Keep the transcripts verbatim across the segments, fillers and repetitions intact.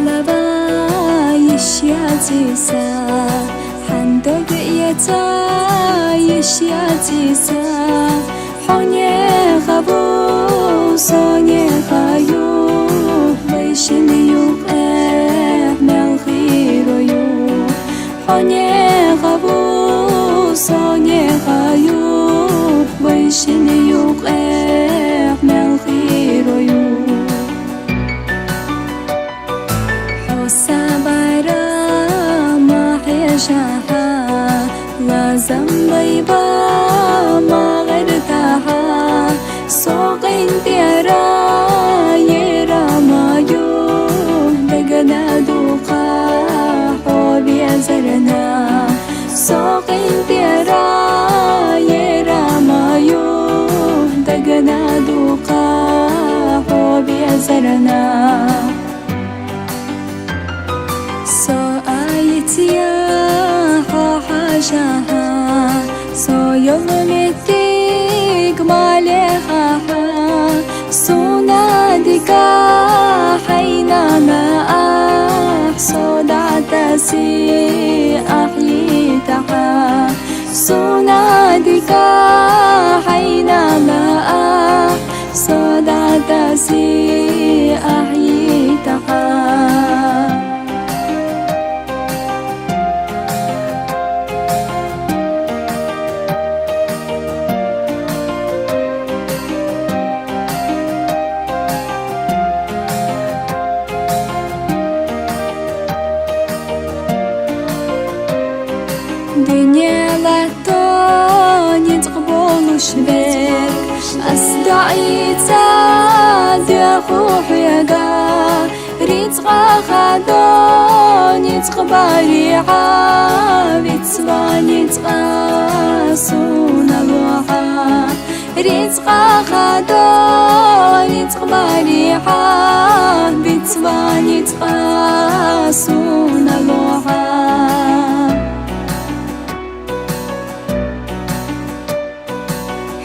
Лаба ишьяци са, хьандог яца ишьяци са, хьоне хабу, соне хаю, вайшин юкъе мелхирою. Хьоне хабу, соне хаю, вайшин юкъе мелхирою. Хьо сабара ма хьежаха, лазам байба ма гъертаха, со къинтӀера ерамаю, дагна духъа хьо безарна. Со къинтӀера ерамаю, дагна духъа хьо безарна. Со аитья хьо хьажаха, со йолметик малехаха, суна дика хьайнана ах, со датаси ах йитаха. Суна дика хьайнана ах, со датаси ах йитаха. Дуьне латто ницкъ болуш бер, ас даица деху хьега, рицкъа хадо ницкъ бариха, вицва ницкъа суна лоха. Рицкъа хадо ницкъ бариха, вицва ницкъа суна лоха.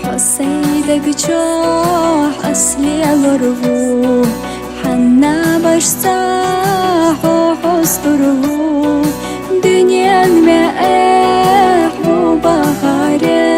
Хьо сайдагчохь аслелур ву, хьанна башца хьо хьостур ву, дуьнен меэхь ву бахаре,